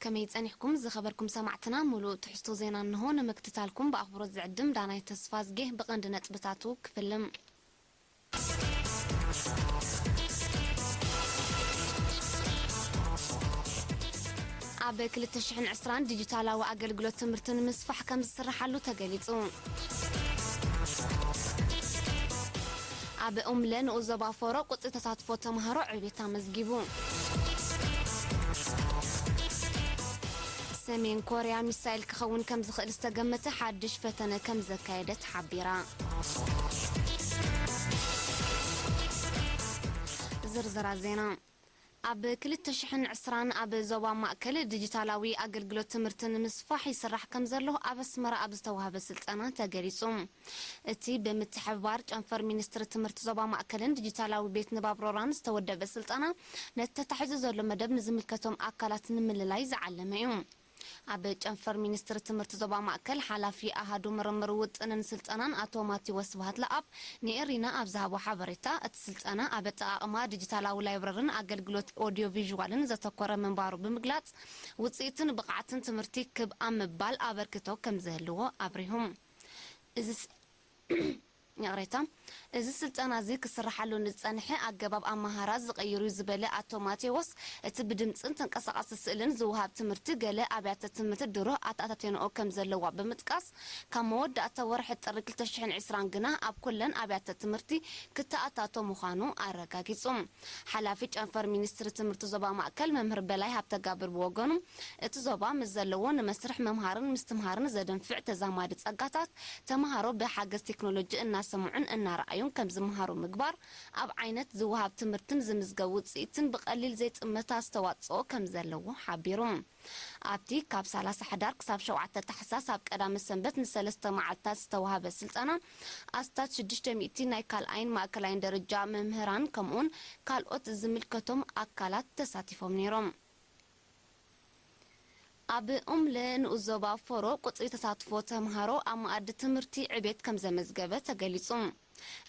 ከመይ ጸኒሕኩም ዝኸበርኩም ሰማዕትና? ሙሉእ ትሕዝቶ ዜና እንሆ። ንምክትታልኩም ብኣኽብሮት ዝዕድም ዳናይ ተስፋዝጌ። ብቐንዲ ነጥብታቱ ክፍልም። ኣብ ክልተ ሽሕን ዕስራን ዲጂታላዊ ኣገልግሎት ትምህርቲ ንምስፋሕ ከም ዝስርሓሉ ተገሊጹ። ኣብ ኡምለ ንኡስ ዞባ ፎሮ ቁጽሪ ተሳትፎ ተምሃሮ ዕቤት ኣመዝጊቡ። ሰሜን ኮርያ ሚሳይል ክኸውን ከም ዝኽእል ዝተገመተ ሓድሽ ፈተነ ከም ዘካየደት ሓቢራ። ዝርዝራት ዜና። ኣብ ክልተ ሽሕን ዕስራን ኣብ ዞባ ማእከል ዲጂታላዊ ኣገልግሎት ትምህርቲ ንምስፋሕ ይስራሕ ከም ዘሎ ኣብ ኣስመራ ኣብ ዝተዋህበ ስልጠና ተገሊጹ። እቲ ብምትሕብባር ጨንፈር ሚኒስትሪ ትምህርቲ ዞባ ማእከልን ዲጂታላዊ ቤት ንባብ ሮራን ዝተወደበ ስልጠና፣ ነቲ ተታሒዙ ዘሎ መደብ ንዝምልከቶም ኣካላት ንምልላይ ዝዓለመ እዩ። ኣብ ጨንፈር ሚኒስትሪ ትምህርቲ ዞባ ማእከል ሓላፊ ኣሃዱ ምርምር ውጥንን ስልጠናን ኣቶ ማቴዎስ ስብሃት ለኣብ ንኤሪና ኣብ ዝሃቦ ሓበሬታ፣ እቲ ስልጠና ኣብ ኣጠቓቕማ ዲጂታላዊ ላይብረርን ኣገልግሎት ኦዲዮ ቪዥዋልን ዘተኮረ ምንባሩ ብምግላጽ፣ ውጽኢትን ብቕዓትን ትምህርቲ ክብ ኣብ ምባል ኣበርክቶ ከም ዝህልዎ ኣብሪሁ። እዚ ስ-፣ ይቕሬታ፣ እዚ ስልጠና እዚ ክስርሓሉ ንዝጸንሐ ኣገባብ ኣመሃራ ዝቕይር እዩ ዝበለ ኣቶ ማቴዎስ፣ እቲ ብድምጽን ተንቀሳቓሲ ስእልን ዝወሃብ ትምህርቲ ገለ ኣብያተ ትምህርቲ ድሮ ኣተኣታትየንኦ ከም ዘለዋ ብምጥቃስ፣ ካብ መወዳእታ ወርሒ ጥሪ ክልተ ሽሕን ዕስራን ግና ኣብ ኩለን ኣብያተ ትምህርቲ ክተኣታቶ ምዃኑ ኣረጋጊጹ። ሓላፊ ጨንፈር ሚኒስትሪ ትምህርቲ ዞባ ማእከል መምህር በላይ ሃብተጋብር ብወገኑ፣ እቲ ዞባ ምስ ዘለዎ ንመስርሕ ምምሃርን ምስትምሃርን ዘደንፍዕ ተዛማዲ ጸጋታት፣ ተምሃሮ ብሓገዝ ቴክኖሎጂ እናሰምዑን እናረኣዩን ከም ዝምሃሩ ምግባር፣ ኣብ ዓይነት ዝወሃብ ትምህርትን ዝምዝገብ ውጽኢትን ብቐሊል ዘይጥመት ኣስተዋጽኦ ከም ዘለዎ ሓቢሩ። ኣብቲ ካብ ሰላሳ ሕዳር ክሳብ ሸውዓተ ታሕሳስ ኣብ ቀዳመ ሰንበት ንሰለስተ መዓልታት ዝተዋህበ ስልጠና፣ ኣስታት ሽዱሽተ ሚእቲ ናይ ካልኣይን ማእከላይን ደረጃ መምህራን ከምኡውን ካልኦት ዝምልከቶም ኣካላት ተሳቲፎም ነይሮም። ኣብ ኡምለ ንኡስ ዞባ ፎሮ ቁጽሪ ተሳትፎ ተምሃሮ ኣብ መኣዲ ትምህርቲ ዕቤት ከም ዘመዝገበ ተገሊጹ።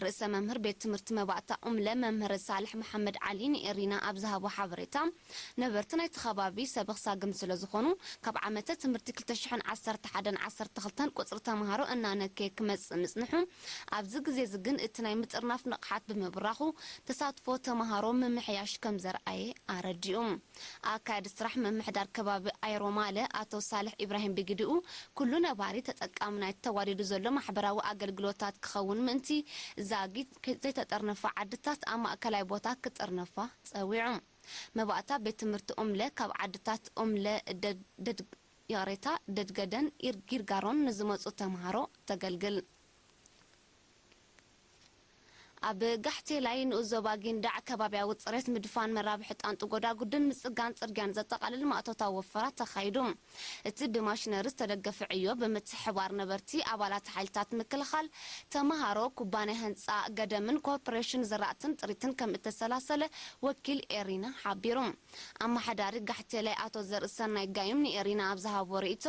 ርእሰ መምህር ቤት ትምህርቲ መባእታ ኡምለ መምህር ሳልሕ መሓመድ ዓሊ ንኤሪና ኣብ ዝሃቦ ሓበሬታ፣ ነበርቲ ናይቲ ከባቢ ሰበኽ ሳግም ስለ ዝኾኑ፣ ካብ ዓመተ ትምህርቲ ክልተ ሽሕን ዓሰርተ ሓደን ዓሰርተ ክልተን ቁጽሪ ተምሃሮ እናነከየ ክመጽእ ምጽንሑ፣ ኣብዚ ግዜ እዚ ግን እቲ ናይ ምጥርናፍ ንቕሓት ብምብራኹ፣ ተሳትፎ ተምሃሮ ምምሕያሽ ከም ዘርኣየ ኣረዲኡ። ኣካያዲ ስራሕ ምምሕዳር ከባቢ ኣይሮማለ ኣቶ ሳልሕ ኢብራሂም ብግዲኡ፣ ኩሉ ነባሪ ተጠቃሚ ናይቲ ተዋዲዱ ዘሎ ማሕበራዊ ኣገልግሎታት ክኸውን ምእንቲ፣ ዛጊት ዘይተጠርነፋ ዓድታት ኣብ ማእከላይ ቦታ ክጥርነፋ ጸዊዑ። መባእታ ቤት ትምህርቲ ኦምለ ካብ ዓድታት ኦምለ፣ ደድ-፣ ደድ-፣ ይቕሬታ፣ ደድገደን ኢር-፣ ጊርጋሮን ንዝመጹ ተምሃሮ ተገልግል። ኣብ ጋሕቴላይ ንኡስ ዞባ ጊንዳዕ ከባብያዊ ጽሬት፣ ምድፋን መራብሒ ጣንጡ ጎዳጉድን ምጽጋን ጽርግያን ዘጠቓልል ማእቶታዊ ወፈራ ተኻይዱ። እቲ ብማሽነሪ ዝተደገፈ ዕዮ ብምትሕብባር ነበርቲ፣ ኣባላት ሓይልታት ምክልኻል፣ ተመሃሮ፣ ኩባንያ ህንጻ ገደምን ኮርፖሬሽን ዝራእትን ጥሪትን ከም እተሰላሰለ ወኪል ኤሪና ሓቢሩ። ኣመሓዳሪ ጋሕቴላይ ኣቶ ዘርእሰናይ ጋዩም ንኤሪና ኣብ ዝሃቦ ርእይቶ፣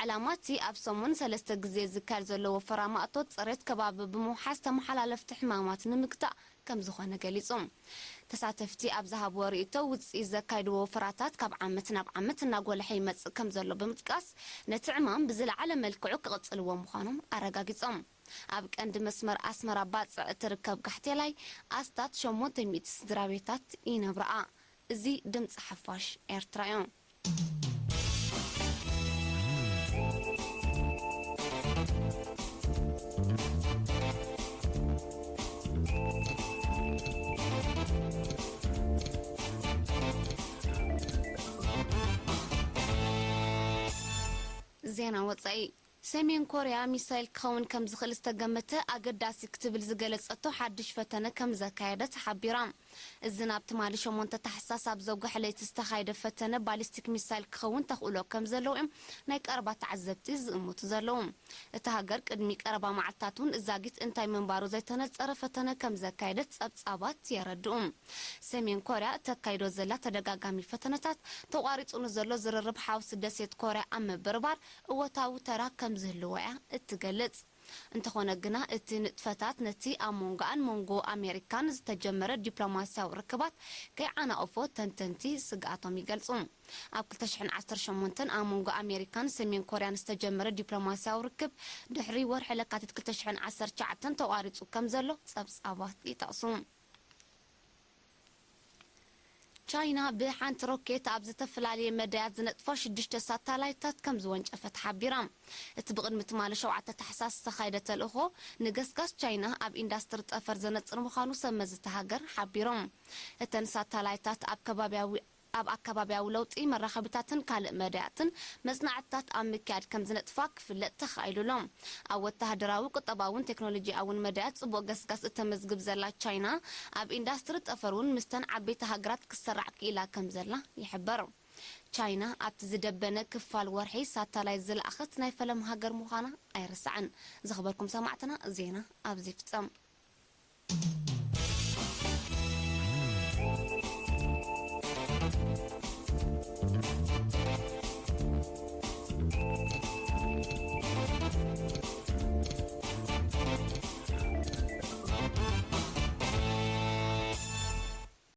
ዕላማ እቲ ኣብ ሰሙን ሰለስተ ግዜ ዝካየድ ዘሎ ወፈራ ማእቶት ጽሬት ከባቢ ብምውሓስ ተመሓላለፍቲ ሕማማት ንምግታእ ከም ዝኾነ ገሊጹ። ተሳተፍቲ ኣብ ዝሃብዎ ርእይቶ፣ ውጽኢት ዘካይድዎ ወፈራታት ካብ ዓመት ናብ ዓመት እናጎልሐ ይመጽእ ከም ዘሎ ብምጥቃስ፣ ነቲ ዕማም ብዝለዓለ መልክዑ ክቕጽልዎ ምዃኖም ኣረጋጊጾም። ኣብ ቀንዲ መስመር ኣስመራ ባጽዕ እትርከብ ጋሕቴላይ፣ ኣስታት ሸሞንተ ሚእቲ ስድራ ቤታት ይነብርኣ። እዚ ድምጺ ሓፋሽ ኤርትራ እዩ። ዜና ወጻኢ። ሰሜን ኮርያ ሚሳይል ክኸውን ከም ዝኽእል ዝተገመተ ኣገዳሲ ክትብል ዝገለጸቶ ሓድሽ ፈተነ ከም ዘካየደት ሓቢራ። እዚ ናብ ትማሊ ሸሞንተ ታሕሳስ ኣብ ዘጉሕ ለይቲ ዝተኻየደ ፈተነ ባሊስቲክ ሚሳይል ክኸውን ተኽእሎ ከም ዘለዎ እዮም ናይ ቀረባ ተዓዘብቲ ዝእምቱ ዘለዉ። እታ ሃገር ቅድሚ ቀረባ መዓልታት እውን ዛጊት እንታይ ምንባሩ ዘይተነጸረ ፈተነ ከም ዘካየደት ጸብጻባት የረድኡ። ሰሜን ኮርያ እተካይዶ ዘላ ተደጋጋሚ ፈተነታት፣ ተቋሪጹ ንዘሎ ዝርርብ ሓውሲ ደሴት ኮርያ ኣብ ምብርባር እወታዊ ተራ ከም ዝህልዎ እያ እትገልጽ። እንተኾነ ግና፣ እቲ ንጥፈታት ነቲ ኣብ መንጎኣን መንጎ ኣሜሪካን ዝተጀመረ ዲፕሎማስያዊ ርክባት ከይዓናቕፎ ተንተንቲ ስግኣቶም ይገልጹ። ኣብ ክልተ ሽሕን ዓሰርተ ሸሞንተን ኣብ መንጎ ኣሜሪካን ሰሜን ኮርያን ዝተጀመረ ዲፕሎማስያዊ ርክብ፣ ድሕሪ ወርሒ ለካቲት ክልተ ሽሕን ዓሰርተ ትሽዓተን ተቋሪጹ ከም ዘሎ ጸብጻባት ይጠቕሱ። ቻይና ብሓንቲ ሮኬት ኣብ ዝተፈላለየ መዳያት ዝነጥፋ ሽዱሽተ ሳተላይታት ከም ዝወንጨፈት ሓቢራ። እቲ ብቕድሚ ትማሊ ሸውዓተ ታሕሳስ ዝተኻየደ ተልእኾ፣ ንገስጋስ ቻይና ኣብ ኢንዳስትሪ ጠፈር ዘነጽር ምዃኑ ሰብ መዚ እታ ሃገር ሓቢሮም። እተን ሳተላይታት ኣብ ከባቢያዊ ኣብ ኣከባቢያዊ ለውጢ፣ መራኸቢታትን ካልእ መዳያትን መጽናዕትታት ኣብ ምክያድ ከም ዝነጥፋ ክፍለጥ ተኻኢሉ ኣሎ። ኣብ ወተሃደራዊ፣ ቁጠባውን ቴክኖሎጂያውን መዳያት ጽቡቕ ገስጋስ እተመዝግብ ዘላ ቻይና፣ ኣብ ኢንዳስትሪ ጠፈር እውን ምስተን ዓበይቲ ሃገራት ክትሰራዕ ክኢላ ከም ዘላ ይሕበር። ቻይና ኣብቲ ዝደበነ ክፋል ወርሒ ሳተላይት ዝለኣኸት ናይ ፈለማ ሃገር ምዃና ኣይርሳዕን። ዝኸበርኩም ሰማዕትና፣ ዜና ኣብዚ ይፍጸም።